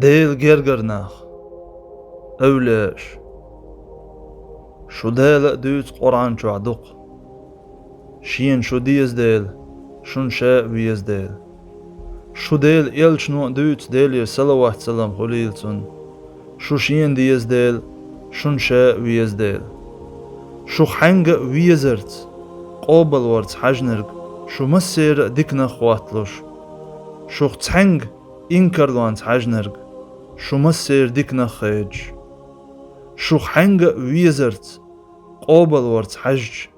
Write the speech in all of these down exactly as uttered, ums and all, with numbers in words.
Дела гергара нах, эвлияаш. Шу Дала а дуьйцу Къуръан чохь дукха. Шена шу деза дела, шуна ша а веза дела. Шу Делан элчано а дуьйцу, Делера салават-салам хуьлийла цунна. Шу шена деза дела, шуна ша а веза дела. Шух хьаьнга а везарца, къобалварца хьаьжнарг, шу массеран а диканах хӀотталуш. Шух цхьаьнга инкарлонца хьаьжнарг, шу массеран диканах хедаш. Шух хьаьнга а везарца, къобалварца хьаьжча,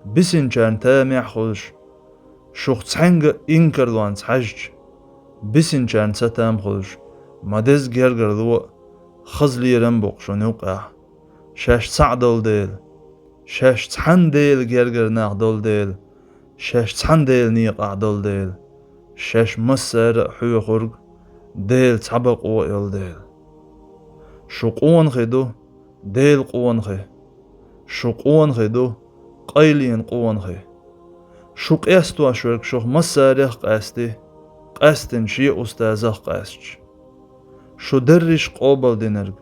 бисинчарна тамехь хуьлуш. Шух цхьаьнга а инкарлонца хьаьжча, бисинчарна цатам хуьлуш, ма деза гергарло а, хаза лерам а бу-кх шуна юккъехь. Шаьш цхьаъ долу дела, шаьш цхьана Делан гергара нах долу дела, шаьш цхьана Делан некъахь долу дела, шаьш массара а хьоьхург Делан цхьа бакъо а йолу дела. Шу къонахий ду, Делан къонахий. Шу къонахий ду, къайленан къонахий. Шу къестош верг шух массарех а къаьсти, къаьстина шен устазах а къаьсташ. Шу дерриш а къобалдинарг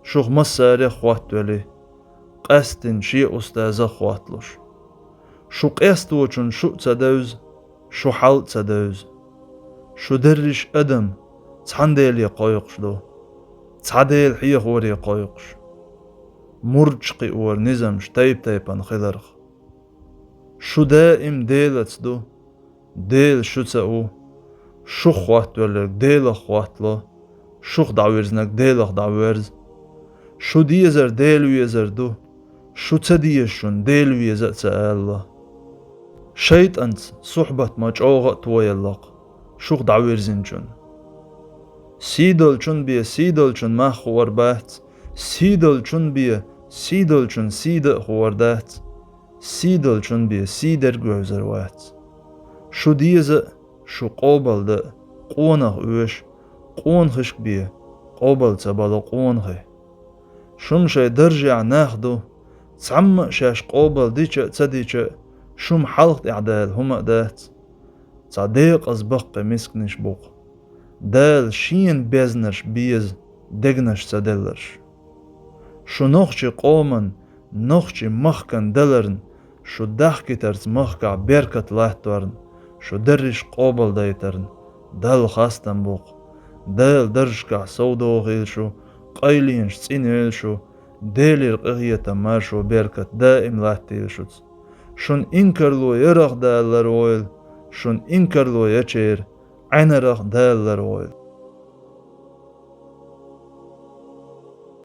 шух массарех а хӀоттавелли, къаьстина шен устазах а хӀотталуш. Шу къесточунна шу а ца девза, шу хьал а ца девза. Шу дерриш а адам цхьана Деле кхойкхуш ду, цхьа Дела хьехоре кхойкхуш. Мурдаш кхиоран низамаш тайп-тайпана хиларх. Шу даим Делаца ду, Дела шуьца а ву. Шух хӀоттавелларг Делах хӀоттало, шух дӀавирзинарг Делах дӀаверза. Шу дезар Дела везар ду, шу ца дезачунна Дела веза а ца алало. ШайтӀанца сухьбат ма чӀогӀа а тоелла-кх шух дӀавирзинчунна. Сийдолчун бен сийдолчун мах хуур бац, сийдолчун бен сийдолчун сийда а хуур дац. Сийдолчун бен сийдерг а вевзар вац. Шу деза а, шу къобалдан а, къонах оьшу, къонахашка бен къобал ца бало къонахий. Шуна шайн даржехь нах ду, цхьамма а шаьш къобал дича а, ца дича а, шуна хьалха тӀехь дала хӀума а дац. Цхьа декъаза баккхий мисканаш бу-кх, Дала шена безнарш беза дегнаш ца делларш. Шу нохчийн къоман, нохчийн махкан даларна, шу дахкийтарца махкахь беркат латторна, шу дерриш а къобалдайтарна Далла хастам бу-кх. Дала даржашкахь совдохийла шу, къайленаш цӀинйойла шу, Делера къинхетам маршо беркат даим латтийла шуьца. Шуна инкарло ярах Дала ларвойла, шуна инкарло ечеран Ӏенарах Дала ларвойла.